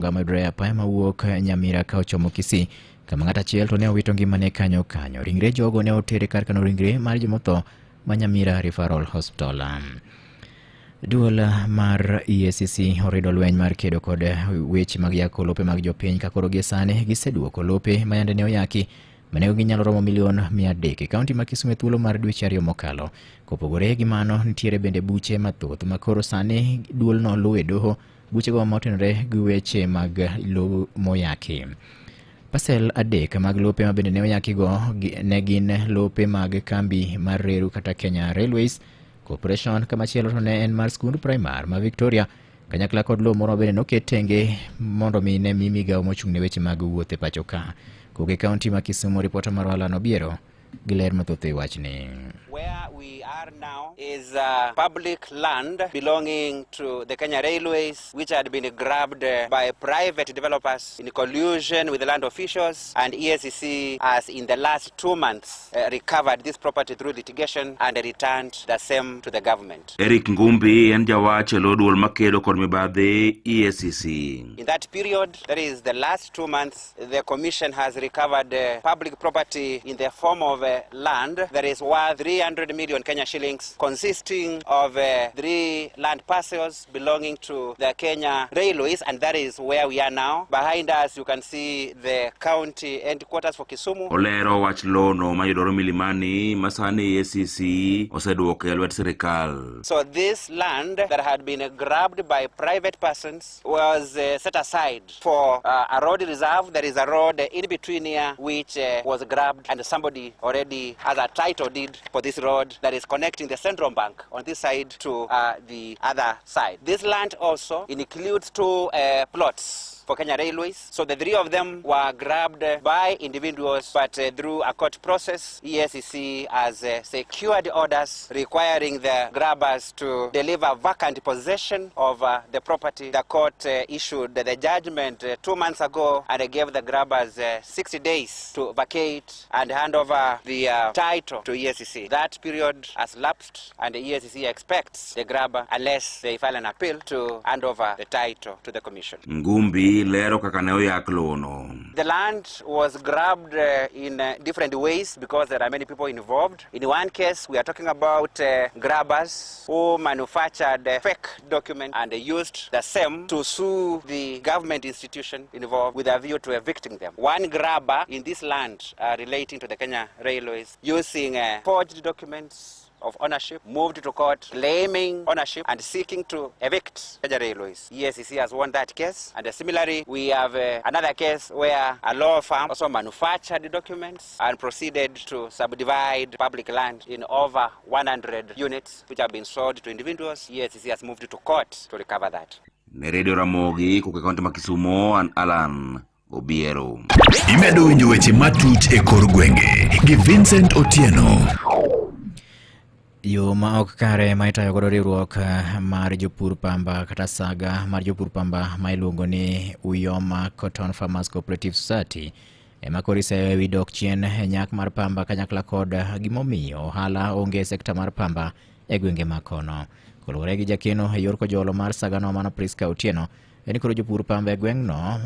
Mayudore e apaya mawuok Nyamira ka ochomo Kisii kama ng'at achiel to ne owito ngimane kanyo kanyo. Ringre jogo ne oter kar kano ringre mar jomotho ma Nyamira Referral Hospital. Duol mar EACC orido lweny mar kedo kod weche mag yako lope mag jopiny ka koro gie sani giseduoko lope ma yande ne oyaki ma nengogi nyalo romo milion 300 e kaunti ma Kisumu e thuolo mar dweche ariyo mokalo. Kopogore gi mano, nitiere bende buche mathoth ma koro sani duolno luwo e doho buchego motenore gi weche mag lowo moyaki. Pasel adek mag lope ma bende ne oyakigo ne gin lope mag kambi mar reru kata Kenya Railways Corporation, kamachielo to ne en mar skund primar ma Victoria kanyakla kod lowo moro bende noket tenge mondo mi ne mi migawo mochung' ne weche mag wuoth e pacho ka. Kowuok e kaunti ma Kisumu, ripota marwa Alan Obiero gi ler mathoth e wachni. Where we are now is public land belonging to the Kenya Railways, which had been grabbed by private developers in collusion with the land officials, and EACC has in the last 2 months recovered this property through litigation and returned the same to the government. Eric Ngumbi en jawach e lo duol makedo kod mibadhi EACC. In that period, that is the last 2 months, the commission has recovered public property in the form of land that is worth 300 million Kenya shillings, consisting of three land parcels belonging to the Kenya Railways, and that is where we are now. Behind us, you can see the county headquarters for Kisumu. Olero wach lono mayudore Milimani ma sani EACC oseduoko e lwet sirikal. So this land that had been grabbed by private persons was set aside for a road reserve. There is a road in between here which was grabbed, and somebody already has a title deed for this road that is connecting the Central Bank on this side to the other side. This land also includes two plots for Kenya Railways. So the three of them were grabbed by individuals, but through a court process, EACC has secured orders requiring the grabbers to deliver vacant possession of the property. The court issued the judgment 2 months ago and gave the grabbers 60 days to vacate and hand over the title to EACC. That period has lapsed, and the EACC expects the grabber, unless they file an appeal, to hand over the title to the commission. Ngumbi lero kaka ne oyak lono. The land was grabbed in different ways because there are many people involved. In one case, we are talking about grabbers who manufactured fake documents and used the same to sue the government institution involved with a view to evicting them. One grabber in this land relating to the Kenya Railways, using forged documents of ownership, moved to court claiming ownership and seeking to evict Kenya Railways. EACC has won that case. And similarly, we have another case where a law firm also manufactured documents and proceeded to subdivide public land in over 100 units which have been sold to individuals. EACC has moved to court to recover that. Ne Radio Ramogi kowuok e kaunti ma Kisumo an Alan Obiero. Imedo winjo weche matut e kor gwenge gi Vincent Otieno. Yo ma ok kare ma itayo godo riwruok mar jopur pamba kata saga mar jopur pamba ma iluongo ni Uyoma Cotton Farmers Cooperative Society ema koro iseyo ewi dok chien e nyak mar pamba kanyakla kod gimomiyo ohala onge e sekta mar pamba e gwenge ma kono. Koluwore gi jakeno e yor kojolo mar sagano mano Priska Otieno, en koro jopur pamba e gweng'no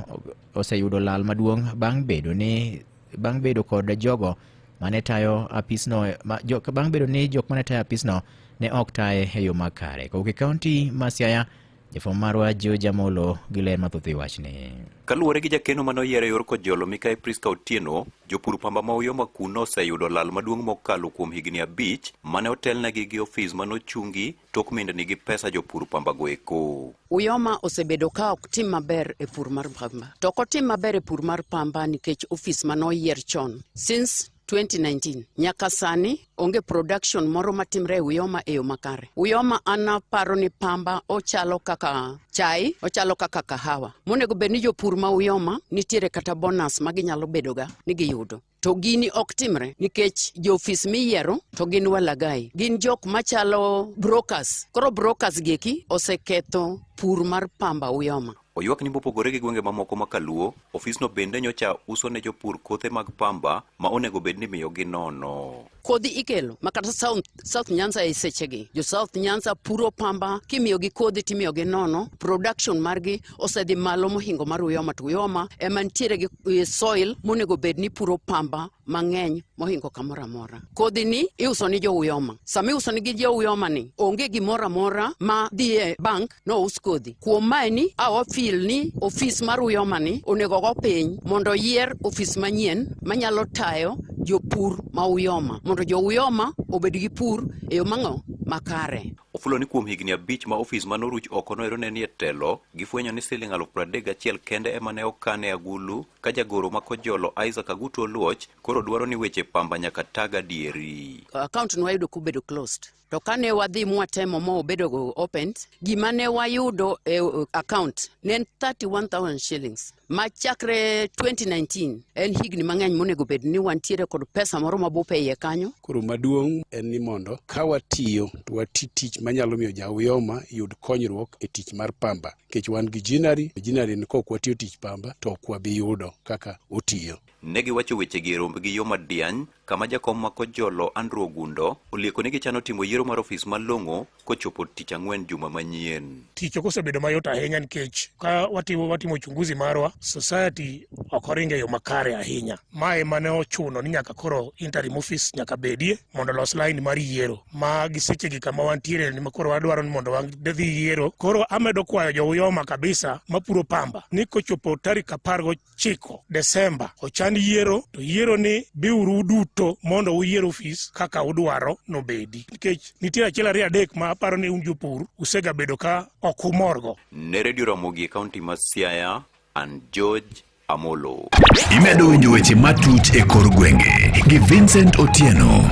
oseyudo lal maduong' bang' bedo ni bang' bedo kod jogo mane tayo apisno ma, jo, bang' bedo ni jok mane tayo apisno ne ok taye e yo makare. Kowuok e kaunti ma Siaya, jafwambo marwa George Amolo gi ler mathoth e wachni. Kaluwore gi jakeno mane oyier e yor kojolo Mikai Priska Otieno, jopur pamba ma Uyoma kuno oseyudo lal maduong' mokalo kuom higni 5 mane otelnegi gi ofis mane ochungi tok mindni gi pesa jopur pamba go eko. Uyoma osebedo ka ok tim maber e pur mar pamba. To ok otim maber e pur mar pamba nikech ofis mane oyier chon since 2019 nyaka sani onge production moro matimre e Uyoma e yo makare. Uyoma an aparo ni pamba ochalo kaka chai, ochalo kaka kahawa. Monego bed ni jopur ma Uyoma nitiere kata bonus ma ginyalo bedoga ni giyudo. To gini ok timre nikech joofis miyiero to gin walagai. Gin jok machalo brokers. Koro brokers gieki oseketho pur mar pamba Uyoma. Oywak ni mopogore gi gwenge mamoko ma Kaluo, ofisno bende nyocha uso ne jopur kothe mag pamba ma onego bed ni miyogi nono. Kodhi ikelo ma kata South Nyanza e sechegi. Jo South Nyanza puro pamba, kimiyogi kodhi timiyogi nono, production margi osedhi malo mohingo mar Uyoma to Uyoma ema nitiere gi soil monego bed ni puro pamba mang'eny mohingo kamoro amora. Kodhi ni iuso ni jo Uyoma. Sama iuso ni gi jo Uyoma ni onge gimoro amora ma dhi e bank nous kodhi. Kuom mae ni awa feel ni ofis mar Uyoma ni onego go piny mondo oyier ofis manyien manyalo tayo jopur ma Uyoma mondo jo Uyoma obed gi pur e yo mang'o makare. Ofulo ni kuom higni 5 ma ofis manoruch oko noero ne nie telo, gifwenyo ni siling 31,000 kende ema ne okan e agulu ka jagoro ma Kojolo Isaac Agutu Oluoch koro dwaro ni weche pamba nyaka tag adieri. Account nwayudo kobedo closed. To kane wadhi mwatemo ma obedo opened, gima ne wayudo e account ne en 31,000 shillings. Ma chakre 2019 en higni mang'eny monego bed ni wantiere kod pesa moro mabup e iye kanyo. Koro maduong' en ni mondo ka watiyo to wati tich manyalo miyo ja Uyoma yud konyruok e tich mar pamba. Nikech wan gi ginnery, ginnery ni kok watiyo tich pamba to ok wabi yudo kaka otiyo. Ne giwacho wechegi e rombgi yo Madiany kama jakom ma Kojolo Andrew Ogundo olieko ni gichano timo yiero mar ofis malong'o kochopo tich ang'wen juma manyien. Tich ok osebedo mayot ahinya nikech ka watimo uchunguzi marwa, society ok oringo e yo makare ahinya. Mae mane ochuno ni nyaka koro interim office nyaka bedie mondo olos line mar yiero. Ma gi sechegi kama wantiere ni koro wadwaro ni mondo wadhi yiero. Koro amedo kwayo jo Uyoma kabisa mapuro pamba ni kochopo tarik 19 Desemba ochan yiero, to yiero ni biuru duto mondo uyier ofis kaka udwaro nobedi. Nikech nitie 1 2 3 ma aparo ni un jopur usegabedo ka ok umorgo. Ne Radio Ramogi e kaunti ma Siaya, an George Amolo. Imedo winjo weche matut e kor gwenge gi Vincent Otieno.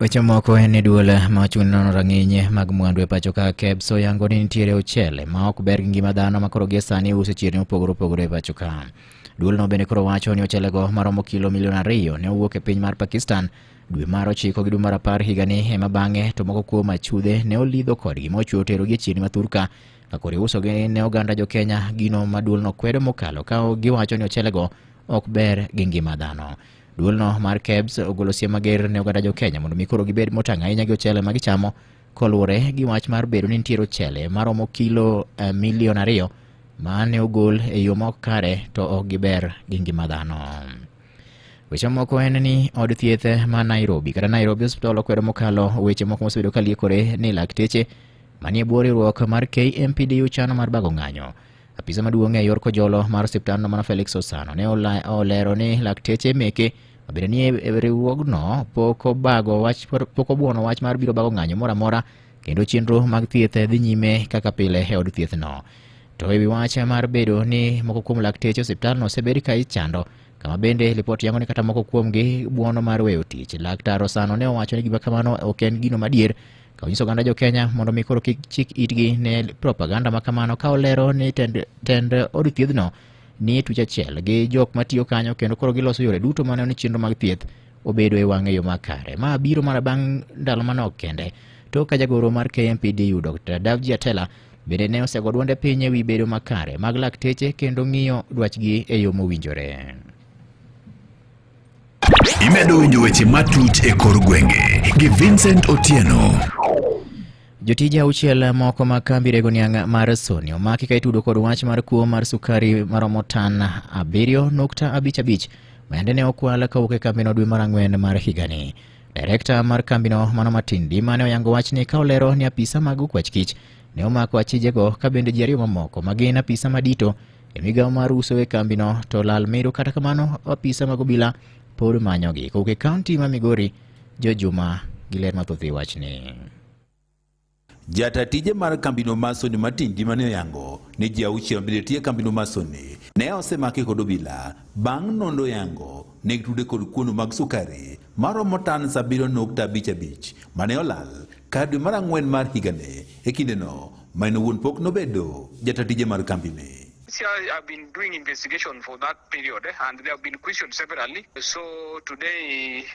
Weche moko en ni duol ma ochung' ne nono rang'iny mag mwandu e pacho ka KEBS oyango ni nitiere ochele ma ok ber gi ngima dhano ma koro gie sani iuso e chirni mopogore opogore e pacho ka. Duolno bende koro wacho ni ochelego maromo kilo milion 2 ne owuok e piny mar Pakistan dwe mar 9 gi dwe mar 10 higani ema bang'e to moko kuom achudhe ne olidho kodgi mochwe oterogi e chirni ma thurka ka koro iusogi ne oganda jo Kenya, gino ma duolno kwedo mokalo ka giwacho ni ochelego ok ber gi ngima dhano. Duolno mar KEBS ogolo siem mager ne oganda jo Kenya mondo mi koro gibed motang' ahinya gi ochele ma gichamo koluwore gi wach mar bedo ni nitiere ochele maromo kilo milion 2 ma ne ogol e yo ma ok kare to ok giber gi ngima dhano. Weche moko en ni od thieth ma Nairobi kata Nairobi Hospital okwedo mokalo weche moko mosebedo ka liekore ni lakteche manie bwo riwruok mar KMPDU chano mar bago ng'anyo. Apisa maduong' e yor Kojolo mar osiptandno mano Felix Osano ne olero ni lakteche meke mabende nie riwruogno pok obago wach, pok obuono wach mar biro bago ng'anyo moro amora kendo chenro mag thieth dhi nyime kaka pile e od thiethno. To ewi wach mar bedo ni moko kuom lakteche osiptandno osebed ka ichando kama bende lipot yango ni kata moko kuomgi buono mar weyo tich. Laktar Osano ne owacho ni gima kamano ok en gino madier ka onyiso oganda jo Kenya mondo mi koro kik chik itgi ne propaganda ma kamano ka olero ni tend od thiethno ni e tuch achiel gi jok matiyo kanyo kendo koro giloso yore duto maneno ni chenro mag thieth obedo e wang' e yo makare. Ma biro mana bang' ndalo manok kende tok ka jagoro mar KMPDU Dr. Davji Atela bende ne osego duonde piny ewi bedo makare mag lakteche kendo ng'iyo dwachgi e yo mowinjore. Imedo winjo weche matut e kor gwenge gi Vincent Otieno. Jotije 6 moko mag kambi rego niang' mar Sony omaki ka itudo kod wach mar kuo mar sukari maromo tan 7.55 ma yande ne okwal kowuok e kambino dwe mar 4 mar higani. Direkta mar kambino mano Martin Dima ne oyango wachni ka olero ni apisa mag okwach kich ne omako achijego ka bende ji 2 mamoko ma gin apisa madito e migawo mar uso e kambino to lal medo, kata kamano apisa mag obila pod manyogi. Kowuok e kaunti ma Migori, Jo Juma gi ler mathoth e wachni. Jata tije mar kambino mar Sony Martin Dima ne oyango ni ji 6 mabende tiyo e kambino mar Sony ne osemaki kod obila bang' nonro yango ne gitude kod kuono mag sukari maromo tan 7.55 mane olal kar dwe mar 4 mar higani. E kindeno ma en owuon pok nobedo jata tije mar kambini. CI have been doing investigation for that period, and they have been questioned severally. So today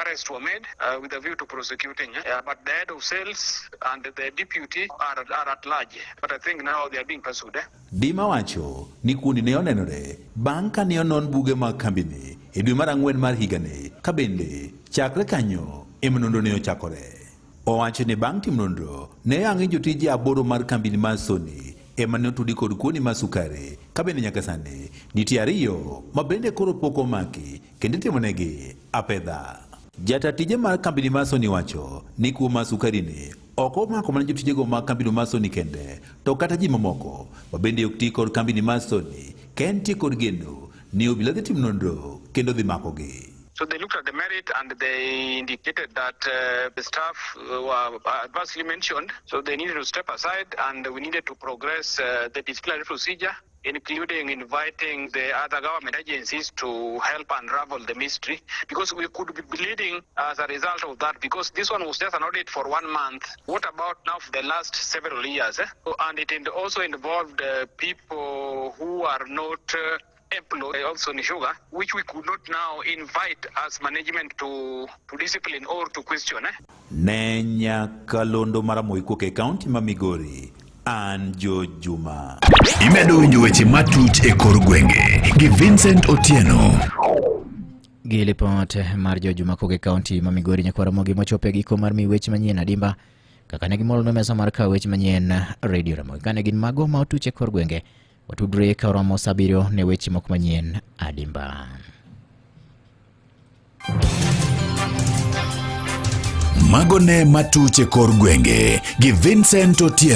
arrests were made with a view to prosecuting. But the head of sales and the deputy are at large. But I think now they are being pursued. Dima wacho ni kundi ne onenore bang' ka ne onon buge mag kambini. e dwe mar ang'wen mar higani ka bende chakre kanyo ema nonro ne ochakore. Owacho ni bang' timo nonro ne oyang ni jotije aboro mar kambini mar Sony ema ne otudi kod kuoni mar sukari ka bende nyaka sani nitie ariyo ma bende koro pok omaki kendo itimonegi apedha. Jata tije mar kambini mar Sony wacho ni kuo mar sukari ni ok omako mana jotijego mag kambino mar Sony kende to kata ji mamoko ma bende ok ti kod kambini mar Sony ka entie kod geno ni obila dhi timo nonro kendo dhi makogi. So they looked at the merit and they indicated that the staff were adversely mentioned, so they needed to step aside and we needed to progress the disciplinary procedure, including inviting the other government agencies to help unravel the mystery, because we could be bleeding as a result of that, because this one was just an audit for 1 month. What about now for the last several years? And it also involved people who are not employed also in sugar, which we could not now invite as management to discipline or to question. Ne nyakalondo mar Ramogi kowuok e kaunti ma Migori, an George Juma. Imedo winjo weche matut e kor gwenge gi Vincent Otieno. Gi lipot mar George Juma kowuok e kaunti ma Migori, nyakwar Ramogi mochopo e giko mar mi weche manyien adimba kaka ne gimolno mesa mar kawo weche manyien Radio Ramogi. Kane gin mago ma otuch e kor gwenge, watudre ka oromo saa abiriyo ne weche moko manyien adimba. Mago ne matuch e kor gwenge gi Vincent Otieno.